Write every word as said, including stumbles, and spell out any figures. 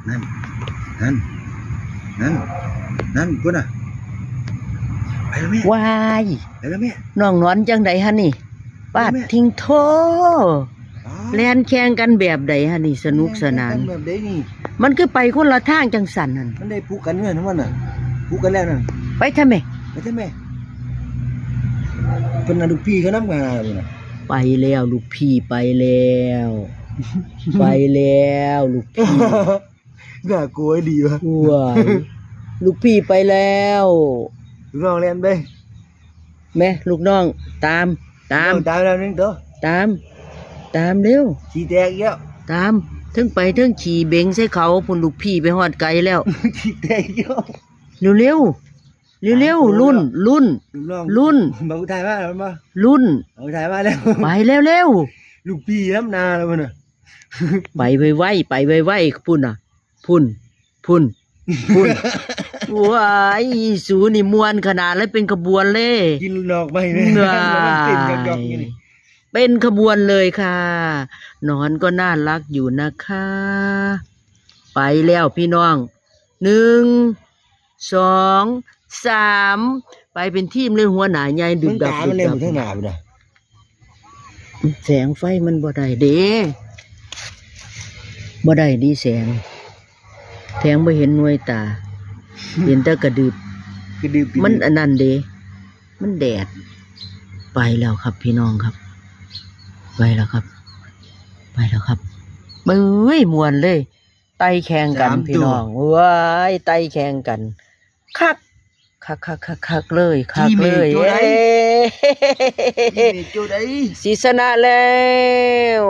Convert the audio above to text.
นั่น นั่น นั่น นั่น พุ่นน่ะ ไปแล้วแม่ วาย ไปแล้วแม่ น้องหนอนจังใด๋ฮะนี่ ปาด แม่ ทิ้งโท อ๋อ แล่นแข่งกันแบบใด๋ฮะนี่ สนุกสนาน แล่นแข่งกันแบบใด๋นี่ มันคือไปคนละทางจังสั่นนั่น มันได้ผูกกันเงินทั้งวันน่ะ ผูกกันแล้วนั่น ไปทำไม ไปทำไม เพิ่นน่ะลูกพี่เขานำกันน่ะ ไปแล้ว ลูกพี่ไปแล้ว ไปแล้ว ลูกพี่ น่ากลัวดีวะ ว้าย ลูกพี่ไปแล้ว ลูกน้องแล่นไป แม่ ลูกน้อง ตาม ตาม ลูกน้องตามแล้วหนึ่งตัว ตาม ตามเร็ว ขี้แตกเยอะ ตาม เทิงไปเทิงขี้เบงใส่เขา พุ่นลูกพี่ไปฮอดไกลแล้ว ขี้แตกเยอะ เร็วๆ เร็วๆ ตามตัวแล้ว รุ่น รุ่น ลูกน้อง รุ่น บักถ่ายมาแล้วมา รุ่น บักถ่ายมาแล้ว ไปเร็วๆ ลูกพี่นำหน้าแล้วมันน่ะ ไปไวๆ ไปไวๆ พุ่นน่ะ พุ่น พุ่น พุ่น ว้าย อีสูนี่ม่วนขนาดเลย เป็นขบวนเลย กินดอกไม้เลย ว้าย มันเต้นยอกๆอยู่นี่ เป็นขบวนเลยค่ะ หนอนก็น่ารักอยู่นะคะ ไปแล้วพี่น้อง หนึ่ง สอง สาม ไปเป็นทีมเลย หัวหน้าใหญ่ดึกดับ มันตามันเลย ดึกดับ อยู่ทางหน้าพุ่นน่ะ แสงไฟมันบ่ได้เด้ บ่ได้ดีแสง แสงบ่เห็นหน่วยตา เห็นแต่กระดึบ กระดึบ มันอันนั้นเด้ มันแดด ไปแล้วครับพี่น้องครับ ไปแล้วครับ ไปแล้วครับ เอ้ย ม่วนเลย ไต่แข่งกัน สามตัว พี่น้อง ว้าย ไต่แข่งกัน คัก คัก คัก คัก คักเลย คักเลย ทีมเอกตัวใด เอ้ย ทีมเอกตัวใด สิชนะแล้ว